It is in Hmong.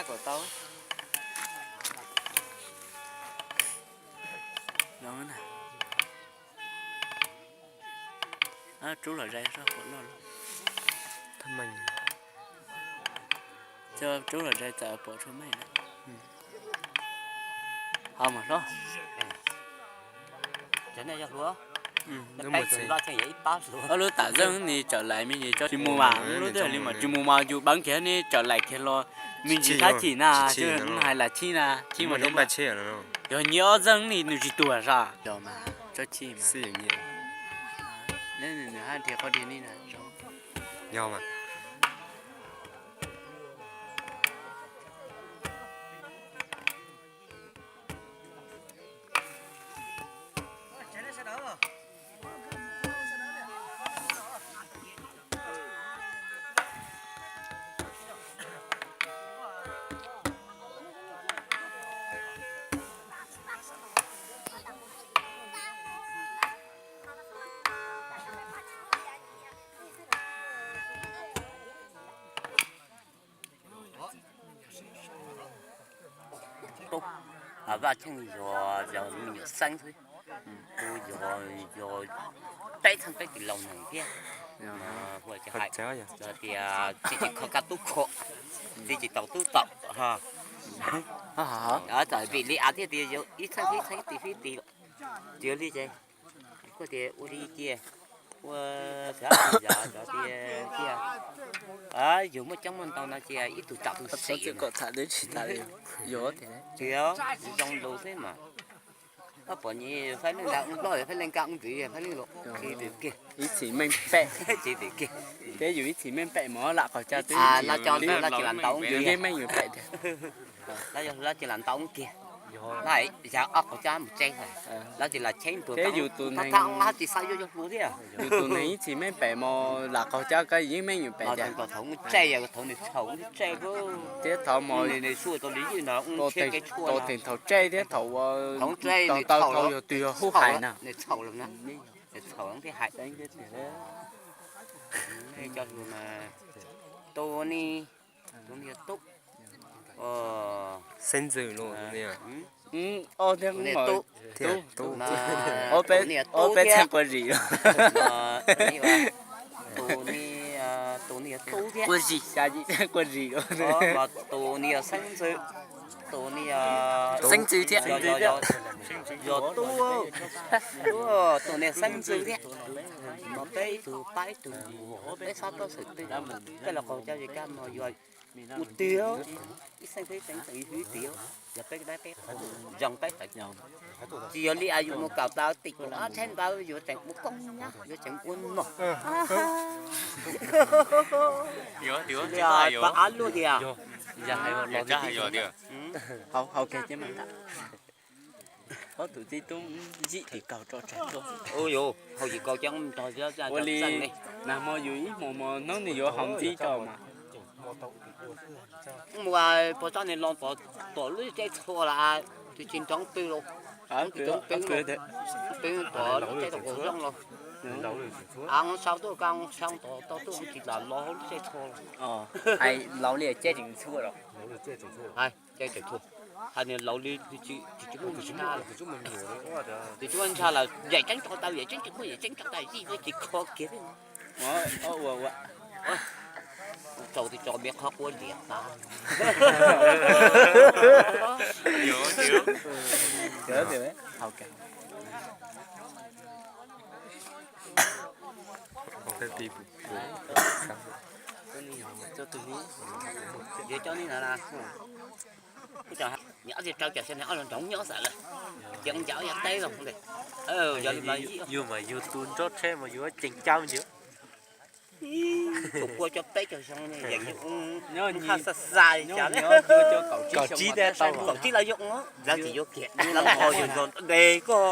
Pom tau. Rub los zais soj pom loj loj. Coj rub los zais txawm pom tshuav meej na. Ho mas hlob. Ob lub tam zeej ni tsawm laim me ntsis tsis mus mas, lub twg li mas tsis mus mas yus peev kiag ni tsawm laim kiag los me ntsis tab chim na, hais lam chim na, chim mas yog nyiaj ob zeej ni nws tsis tuag sas. Nws hab nrhiav qhov dig ni na. Vaj Tsheej yog, yog me nyuam xeeb xwb, kuj yog, yog peb txheej peb tis laus neeg thiab. Hu hais tias txiv tsis kho kab tub kho, txiv tsis taus tub taus. Txawm vim li av thiaj tias yog ib txheej ib txheej ib tis ib tis, tsis yog li ces kuj tias ua li cia, ua xav yog cov tias cia, yus muaj coob muaj ntau no cia ib tug tsam tus xim. Tsis zoo lus xwb mas. Koj pom nyi Faib Leej nqa ub nplob, Faib Leej nqa ub ntxiv, Faib Leej los tsis vim kiag. Ib txhis meej pem, tsis vim kiag. Peb yus ib txhis meej pem mov lam qaug cab twb, los cov, los cov lam ntaus ub ntxiv, yeej meej yus pem tiag. Los cov lam ntaus ub kiag, los yog ob qaug cab mus tseb, los tsis los tsheb npuag, peb yus tus neeg tsis xav yuav yog hluas thiab. Yus tus neeg ib txhis meej pem mov lam qaug cab koj yeej meej yus pem tiag. Thaum mus tseb, thaum nws txhaum mus tseb, thiab thaum mov nws suaj tau li ywj no, tau teem thaum tseb thiab thaum ua tau tau yog twg yog hub hais na. Nws txhaum lawm na, nws txhaum thiab hais. Cov hluas mas, tus ni, tus ni yog Tub, xeeb ntxwv los, tus ni yog Tub, thiab Tub, ob peb txheej qua zim. Tus ni, tus ni yog Tub thiab, qua zim xya yim txheej qua zim. Tus ni yog xeeb ntxwv, tus ni yog xeeb ntxwv thiab, yog Tub, tus ni yog xeeb ntxwv thiab. Mas peb ib tug pab ib tug, peb xob tab xwm twg, peb los qaug cab zes kab no yuav mus twg, ib xeeb peb xeeb tseem ib hwv tiag, yog peb dab peb zoo peb tseem, tsis yog li yus mus kawm tau tim tus ob txheeb ntawd yuav tseem ua koob nyab yuav tseem ua nom. Av luaj tiag. Hau, hau kawg ces mas, ob tug txiv tub ntxim tim kaug rau tsag tuaj. Ua li, nag hmo yus ib hmos mos hnub nws yuav haus ntxiv rau mas. Mus pog tsob niag los tom lub tsev txhua las, tsis nrov pw los, tsis nrov pw, pw tom lub tsev tau kaum zoo los. Av, sau tuaj ka sau tom tau tuaj tsis lam los hauv lub tsev txhua los. Hais laus li ces tseem txhua los. Hais ces tseem txhua, hais niag laus li tsis tsis tsis muaj ntshai, tsis tsis muaj ntshai lawm, yam tseeb tso tau, yam tseeb tsis muaj, yam tseeb tso tau, tsis tsis kho kiag. Ua ua, tsaus tis tso me qhov quav liam tas. Yuav coj nej na, nyob tias rau cov xyoo ne ob tug nrog nyob xwb lawm, ces ncav yog teb los, yog li mas yus mas yus tus nrog tsheb mas yus ceev cab ntsis. Tus kua cov peb caug xyoo ne yeej xa xa li cas, kaum tsib los yuav, lawv tsis yuav kiag, lawv ho yus nrog de koj.